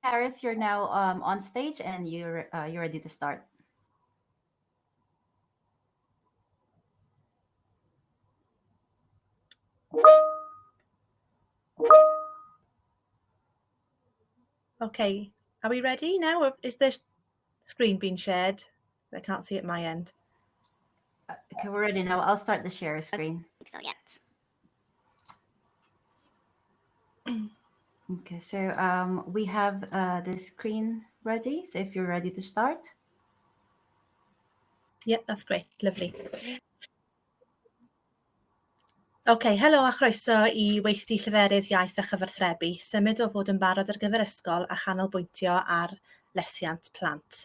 Harris, you're now on stage and you're ready to start. Okay, are we ready now? Is the screen being shared? I can't see at my end. Okay, we're ready now. I'll start the share screen. So yet. Okay, so we have the screen ready. So if you're ready to start. Yep, that's great. Lovely. OK, helo a chroeso i weithdy lleferydd iaith a chyfathrebu, symud o fod yn barod ar gyfer ysgol a chanolbwyntio ar lesiant plant.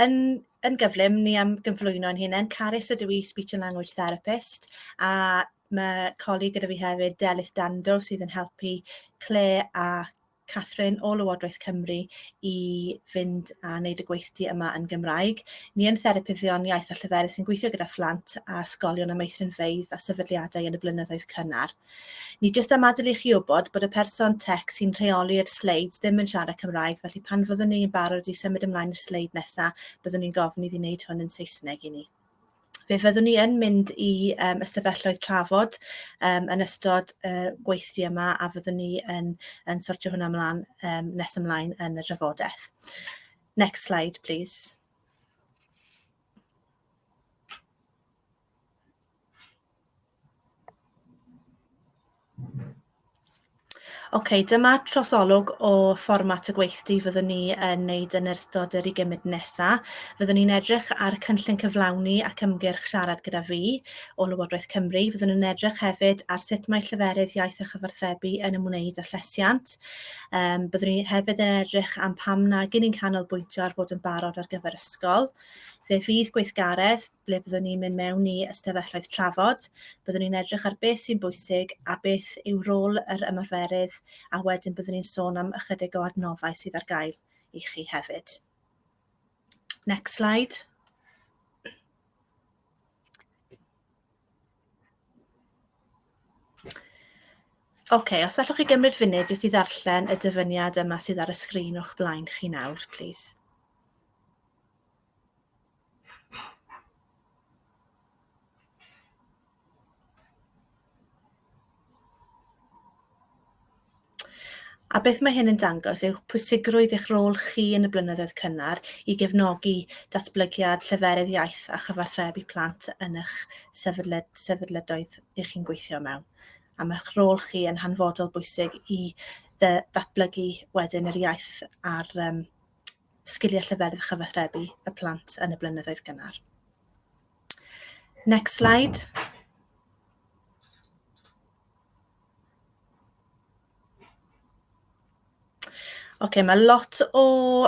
Yn gyflym, ni am gyflwyno ein hunain. Carys ydw i, Speech and Language Therapist, a mae colleague gyda fi hefyd, Delyth Dando, sydd yn helpu Claire a Catherine o Lywodraeth Cymru i fynd a wneud y gweithdy yma yn Gymraeg. Ni yn therapyddion iaith a lleferydd sy'n gweithio gyda phlant a ysgolion a meithrinfeydd a sefydliadau yn y blynyddoedd cynnar. Ni jyst am adael i chi wybod bod y person tech sy'n rheoli'r sleids ddim yn siarad Cymraeg, felly pan fyddwn ni'n barod i symud ymlaen i'r sleid nesaf, byddwn ni'n gofyn iddi wneud hwn yn Saesneg i ni. Fe fyddwn ni yn mynd i ystafelloedd trafod yn ystod y gweithdy yma a fyddwn ni yn sortio hwnna ymlaen nes ymlaen yn y drafodaeth. Next slide, please. OK, dyma trosolwg o fformat y gweithdy fyddwn ni yn wneud yn ystod yr 20 munud nesaf. Fyddwn ni'n edrych ar y cynllun cyflawni ac ymgyrch siarad gyda fi o Lywodraeth Cymru. Fyddwn ni'n edrych hefyd ar sut mae lleferydd iaith a chyfathrebu yn ymwneud â llesiant. Byddwn ni hefyd yn edrych am pam nag 'yn ni'n canolbwyntio ar fod yn barod ar gyfer ysgol. Fe fydd gweithgaredd ble byddwn ni'n mynd mewn i ystafelloedd trafod. Byddwn ni'n edrych ar beth sy'n bwysig a beth yw rôl yr ymarferydd, a wedyn byddwn ni'n sôn am ychydig o adnoddau sydd ar gael i chi hefyd. Next slide. OK, os allwch chi gymryd funud jyst i ddarllen y dyfyniad yma sydd ar y sgrin o'ch blaen chi nawr, please. A beth mae hyn yn dangos yw pwysigrwydd eich rôl chi yn y blynyddoedd cynnar i gefnogi datblygiad lleferydd iaith a chyfathrebu plant yn eich sefydliadoedd ych chi'n gweithio mewn. A mae'ch rôl chi yn hanfodol bwysig i ddatblygu wedyn yr iaith a'r sgiliau lleferydd a chyfathrebu y plant yn y blynyddoedd gynnar. Next slide. OK, mae lot o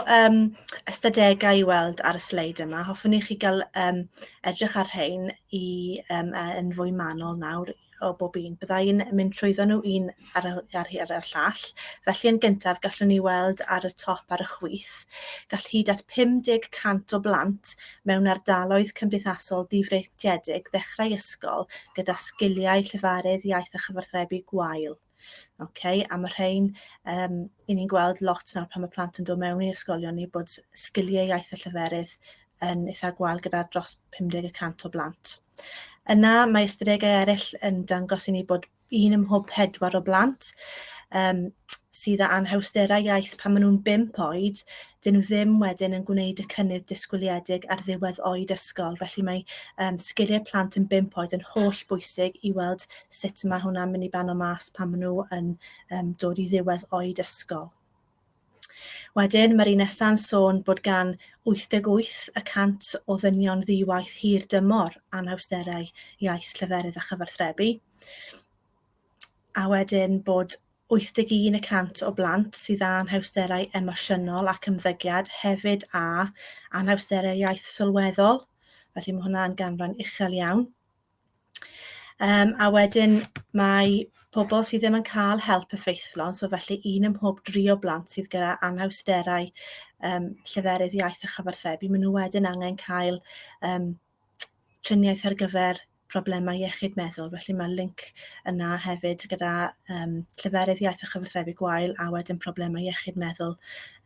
ystadegau i weld ar y sleid yma. Hoffwn i chi gael edrych ar rhain yn fwy manwl nawr o bob un. Bydda i'n mynd trwyddo nhw un ar y llall. Felly yn gyntaf, gallwn ni weld ar y top ar y chwith, gall hyd at 50 cant o blant mewn ardaloedd cymdeithasol difreintiedig ddechrau ysgol gyda sgiliau lleferydd, iaith a chyfathrebu gwael. OK, a mae rhain, i ni'n gweld lot nawr pan mae plant yn dod mewn i ysgolion ni bod sgiliau iaith a lleferydd yn eitha gwael gyda dros 50% o blant. Yna mae ystadegau eraill yn dangos i ni bod 1 ym mhob 4 o blant sydd â anhawsterau iaith pan maen nhw'n 5 oed, dyn nhw ddim wedyn yn gwneud y cynnydd disgwyliedig ar ddiwedd oed ysgol. Felly mae sgiliau plant yn 5 oed yn holl bwysig i weld sut mae hwnna'n mynd i bano mas pan maen nhw yn dod i ddiwedd oed ysgol. Wedyn, mae'r un nesa'n sôn bod gan 88% o ddynion ddi-waith hir dymor anhawsterau iaith, lleferydd a chyfathrebu. A wedyn bod 81% o blant sydd â anhawsterau emosiynol ac ymddygiad hefyd â anhawsterau iaith sylweddol. Felly mae hwnna'n ganran uchel iawn. A wedyn mae pobl sydd ddim yn cael help effeithlon, so felly 1 ym mhob 3 o blant sydd gyda anhawsterau lleferydd iaith a chyfathrebu, maen nhw wedyn angen cael triniaeth ar gyfer problemau iechyd meddwl. Felly mae link yna hefyd gyda lleferydd iaith a chyfathrebu gwael a wedyn problemau iechyd meddwl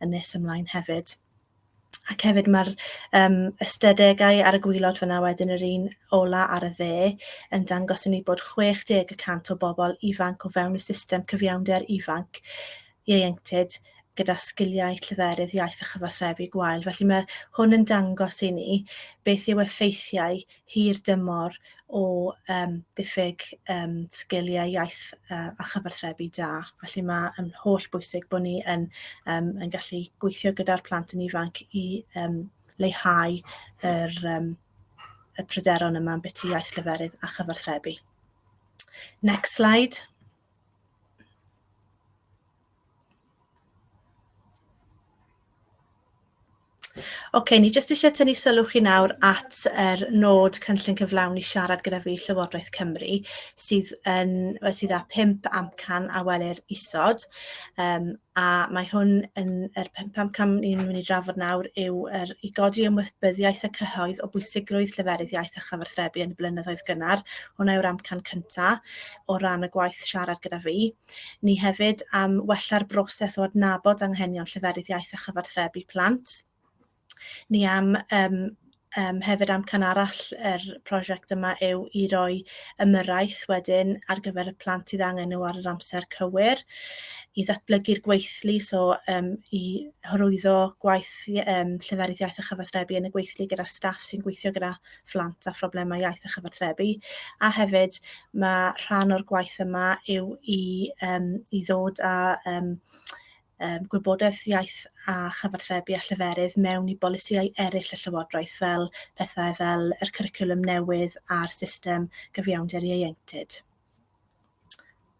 yn nes ymlaen hefyd. Ac hefyd mae'r ystadegau ar y gwaelod fyna wedyn yr un ola ar y dde yn dangos i ni bod 60% o bobl ifanc o fewn y system cyfiawnder ifanc ieuenctid gyda sgiliau lleferydd iaith a chyfathrebu gwael. Felly mae hwn yn dangos i ni beth yw effeithiau hir dymor o ddiffyg sgiliau iaith a chyfathrebu da. Felly mae yn holl bwysig bod ni yn gallu gweithio gyda'r plant yn ifanc i leihau y pryderon yma ambiti iaith lleferydd a chyfathrebu. Next slide. Oce, ni jyst eisiau tynnu sylw chi nawr at yr nod cynllun cyflawni siarad gyda fi Llywodraeth Cymru sydd, yn, sydd â 5 amcan a welir isod. A mae hwn yn, yr 5 amcan ni'n mynd i drafod nawr yw i godi ymwybyddiaeth y cyhoedd o bwysigrwydd lleferydd iaith a chyfathrebu yn y blynyddoedd gynnar. Hwnna yw'r amcan cyntaf o ran y gwaith siarad gyda fi. Ni hefyd am wella'r broses o adnabod anghenion lleferydd iaith a chyfathrebu plant. Ni am hefyd amcan arall yr prosiect yma yw i roi ymyrraeth wedyn ar gyfer y plant sydd angen nhw ar yr amser cywir, i ddatblygu'r gweithlu, so i hyrwyddo gwaith lleferydd iaith a chyfathrebu yn y gweithlu gyda'r staff sy'n gweithio gyda phlant â phroblemau iaith a chyfathrebu. A hefyd mae rhan o'r gwaith yma yw i ddod â gwybodaeth iaith a chyfathrebu a lleferydd mewn i bolisïau eraill y Llywodraeth fel pethau fel yr cwricwlwm newydd a'r system gyfiawnder ieuenctid.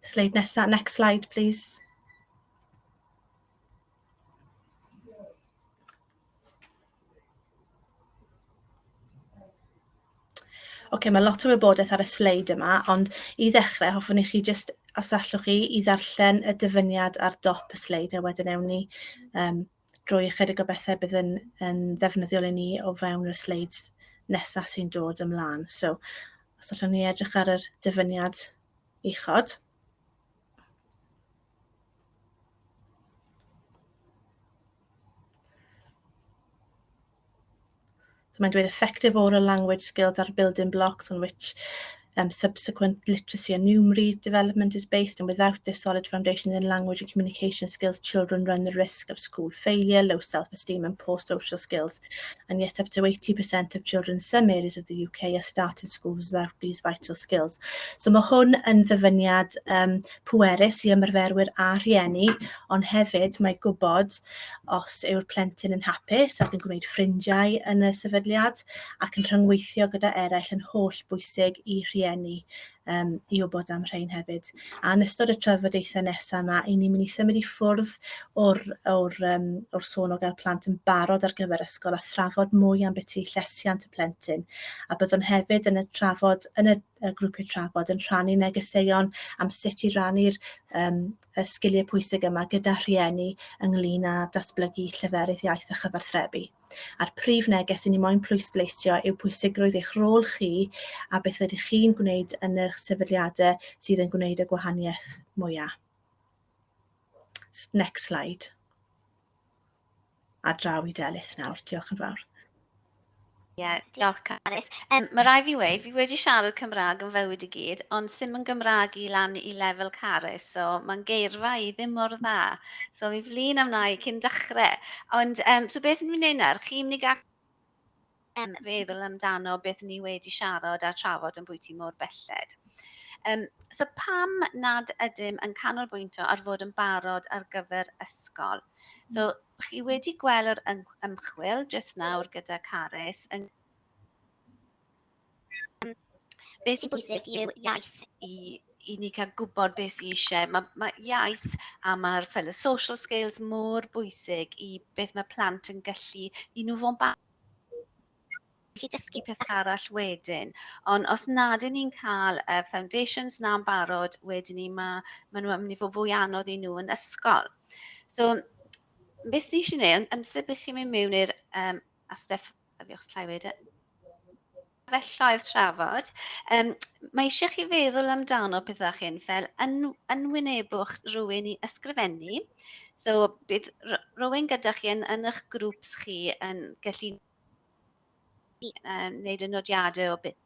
Sleid nesaf, next slide please. Oce, mae lot o wybodaeth ar y sleid yma, ond i ddechrau hoffwn i chi jyst, os allwch chi, i ddarllen y dyfyniad ar dop y sleid, a wedyn ewn ni drwy ychydig o bethau bydd yn ddefnyddiol i ni o fewn y sleids nesaf sy'n dod ymlaen. So, os allwn ni edrych ar yr dyfyniad uchod. So mae'n dweud effective oral language skills are building blocks on which subsequent literacy and numeracy development is based, and without this solid foundation in language and communication skills, children run the risk of school failure, low self-esteem and poor social skills. And yet up to 80% of children in some areas of the UK are starting schools without these vital skills. So mae hwn yn ddyfyniad pwerus i ymarferwyr a rhieni, ond hefyd mae gwybod os yw'r plentyn yn hapus ac yn gwneud ffrindiau yn y sefydliad ac yn rhyngweithio gyda eraill yn holl bwysig i rhieni i wybod am rhain hefyd. A yn ystod y trafodaethau nesaf yma, i ni'n mynd i symud i ffwrdd o'r sôn o gael plant yn barod ar gyfer ysgol a thrafod mwy am beth llesiant y plentyn. A byddwn hefyd yn y trafod, yn y grwpiau trafod, yn rhannu negeseuon am sut i rannu'r y sgiliau pwysig yma gyda rhieni ynglyn â datblygu lleferydd iaith a chyfathrebu. A'r prif neges i ni moyn pwysleisio yw pwysigrwydd eich rôl chi a beth ydych chi'n gwneud yn eich sefydliadau sydd yn gwneud y gwahaniaeth mwyaf. Next slide. A draw i Delyth nawr, diolch yn fawr. Ie, yeah, diolch Carys. Mae rai fi weud, fi wedi siarad Cymraeg yn fywyd i gyd, ond sy'm yn Gymraeg i lan i lefel Carys, so mae'n geirfa i ddim mor dda. So fi flin am na i cyn dechrau. Ond, so beth ni'n mynd nawr, chi'n mynd i gael feddwl amdano beth ni wedi siarad a trafod yn bwyty mor belled. So pam nad ydym yn canolbwyntio ar fod yn barod ar gyfer ysgol? So chi wedi gweld yr ymchwil jyst nawr gyda Carys. Beth sy'n bwysig yw iaith i ni cael gwybod beth sydd eisiau. Mae iaith a mae'r fel y social skills mor bwysig i beth mae plant yn gallu i nhw fo'n dysgu peth arall wedyn. Ond os nad ydyn ni'n cael y foundations na'n barod, wedyn ni mae nhw'n mynd i fod fwy anodd i nhw yn ysgol. So, beth ni eisiau gwneud, amser bych chi'n mynd mewn i'r a Steff, a fi o'ch llai wedi, Ystafelloedd trafod. Mae eisiau chi feddwl amdano pethau chi'n fel yn wynebwch rhywun i ysgrifennu. So bydd rhywun gyda chi yn eich grŵps chi yn gallu wneud y nodiadau o beth.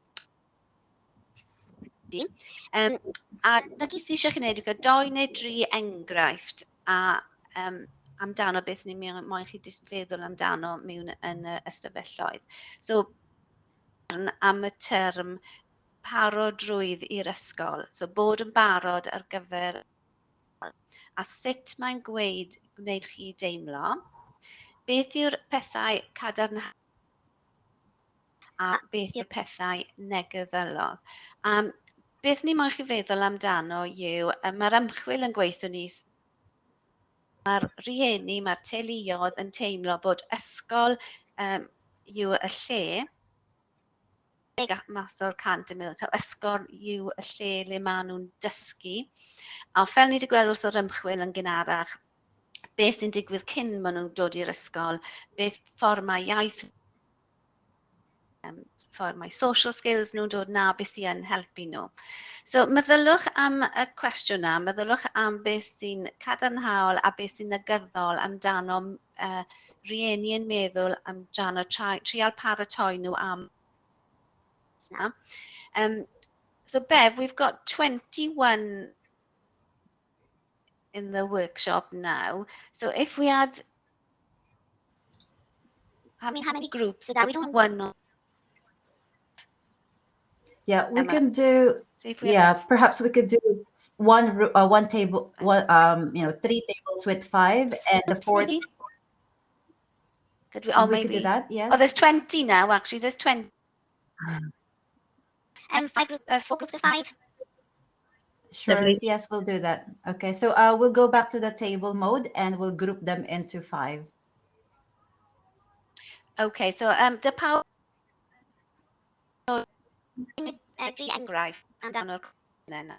A na gyd sydd eisiau chi wneud yw cael doi neu dri enghraifft a amdano beth ni'n moyn chi feddwl amdano mewn yn y ystafelloedd. So, am y term parodrwydd i'r ysgol. So bod yn barod ar gyfer a sut mae'n gwneud chi deimlo. Beth yw'r pethau cadarnhaol a beth yw'r pethau negyddol? Beth ni moyn chi feddwl amdano yw, mae'r ymchwil yn gweithio ni, mae'r rhieni, mae'r teuluoedd yn teimlo bod ysgol yw y lle, mas o'r 100 yn meddwl, taw ysgol yw y lle le maen nhw'n dysgu. A fel ni wedi gweld wrth o'r ymchwil yn gynharach, beth sy'n digwydd cyn maen nhw'n dod i'r ysgol, beth ffordd mae iaith, ffordd mae social skills nhw'n dod na, beth sy'n helpu nhw. So meddylwch am y cwestiwn na, meddylwch am beth sy'n cadarnhaol a beth sy'n negyddol amdano rieni yn meddwl amdano trial paratoi nhw am na. So Bev, we've got 21 in the workshop now. So if we had, how many groups? So that we don't One or Yeah, we Emma. Can do. See if we Yeah, have perhaps we could do one table, one three tables with five, and the Groups, fourth. maybe? Could we? Oh, We maybe. could do that. Yes. Oh, there's 20 now. Actually, there's 20. Five group, four groups of five. Sure. Lovely. Yes, we'll do that. Okay, so we'll go back to the table mode and we'll group them into five. Okay, so the power Dri enghraifft amdano amdano'r yna.